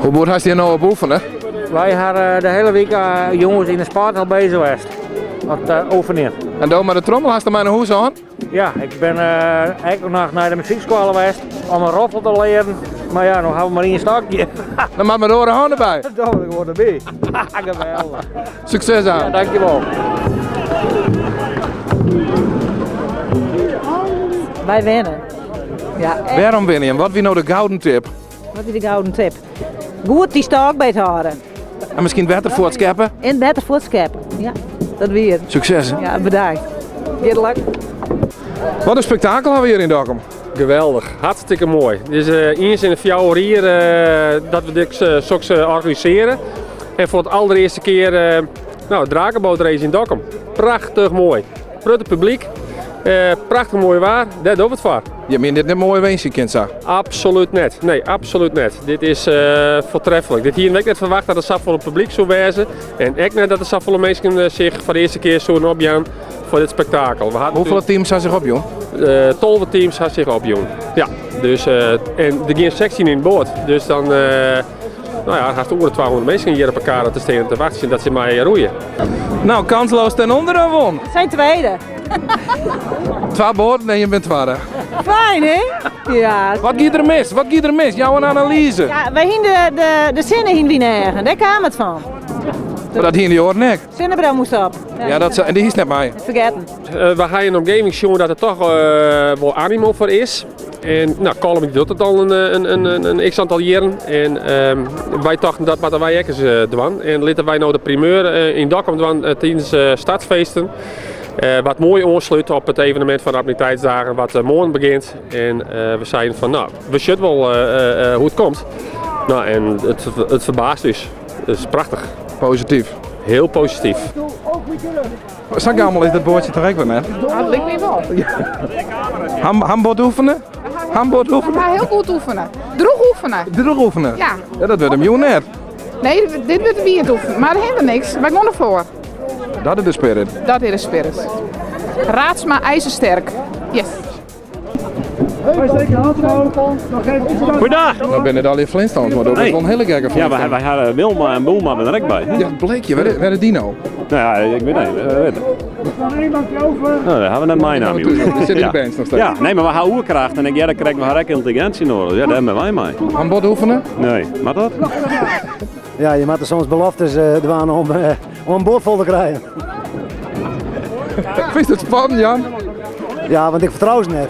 Hoe goed hast hjir no op oefene? Wy ha de hiele wike jonges yn de sporthal bezich west. Wat oefenjen. En do mei de trommel hast der mei nei hûs oan? Ja, ik bin ek noch nei de muzykskoalle west om in roffel te learen. Mar ja, no ha we mar ien stokje. Dan moat mei de oare hân derby. Dan moat ik gewoan derby. Geweldich. Sukses aan. Ja, dankjewol. Wy winne. Ja. Wêrom winne jim? Wat wie no de gouden tip? Wat wie de gouden tip? Goed dy stôk bythâlde. En miskien wetter fuortskeppe? En wetter fuortskeppe, ja. Dat wie it. Sukses. Ja, bedankt. Hearlik. Wat in spektakel ha we hjir yn Dokkum. Geweldich, hartstikke moai. Dit is eh, iens yn de fjouwer jier eh, dat we dit eh, soks organisearje. En foar it alderearste kear nou, drakenbootrace yn Dokkum. Prachtich moai. Protte publyk, prachtich moai waar, dêr dogge we it foar. Je mien dit net moaier winskje kind sa? Absolút net. Nee, absolút net. Dit is foartreflik. Dit hiene we ek net ferwachte dat der safolle publyk soe wêze. En ek net dat der safolle minsken sich foar de earste kear soene opjaan foar dit spektakel. We hadden Hoefolle teams ha sich opjûn? 12 teams ha sich opjûn. Ja, dus, en der gean 16 yn de boat. Dus dan, nou ja, hast oer de 200 minsken hjir op 'e kade te stean te wachtsjen dat se mei roeie. Nou, kansloos ten onder dan won. Zijn tweede. Twa boaten en je bent twadde. Fijn, hè? Ja. Wat gie der mis? Wat gie der mis? Jou in analyze. Ja, wy hiene de, de, de sinne hiene wy yn Dêr kaam it fan. Maar dat hiene dy oaren ek. Sinnebril moast op. Ja, dat, en dy hiest net mei. Fergetten. We ha yn de omgeving sjoen dat der toch wol animo foar is. En nou, Kollum die docht it al in x aantal jierren. En wy tochten dat moatte wy ek ris dwaan. En litte wy no de primeur yn Dokkum dwaan tidens stadsfeesten. Wat moai oanslút op it evenemint fan de Admiraliteitsdagen wat moarn begjint. En we seiden fan nou, we sjogge wol hoe't it komt. Nou, en it ferbaast ús. It is prachtich. Posityf. Hiel posityf. Sa gammel is dat boatsje toch ek wer net? Dat liket my wol. Ham, ham bot oefene? Ham bot oefene? Ja, hiel goed oefene. Droech oefene. Droech oefene? Ja. Ja, dat wurdt him jûn net. Nee, dit wurdt wiet oefene. Mar der hindert niks. Wy gean derfoar. Dat is de spirit. Dat is de spirit. Raadsma ijzersterk. Yes. Goeiedag. No binne it allegear Flintstones, mar dat is wol in hiele gekke Ja, wy, wy ha Wilma en Bulma binne der ek by. Ja, blikje, wêr is dy no? Nou ja, ik wit net. Wit. No, dêr ha we net meinaam. Der sit yn de bench noch steeds. Ja, nee, mar we ha oerkracht en ik hearde krekt, we ha ek yntelliginsje noadich. Ja, dêr binne wy mei. Han bot oefene? Nee, moat dat? Ja, je moatte soms beloftes dwaan om, om in boat fol te krijen. Fynst it spannend, Jan? Ja, want ik fertrou se net.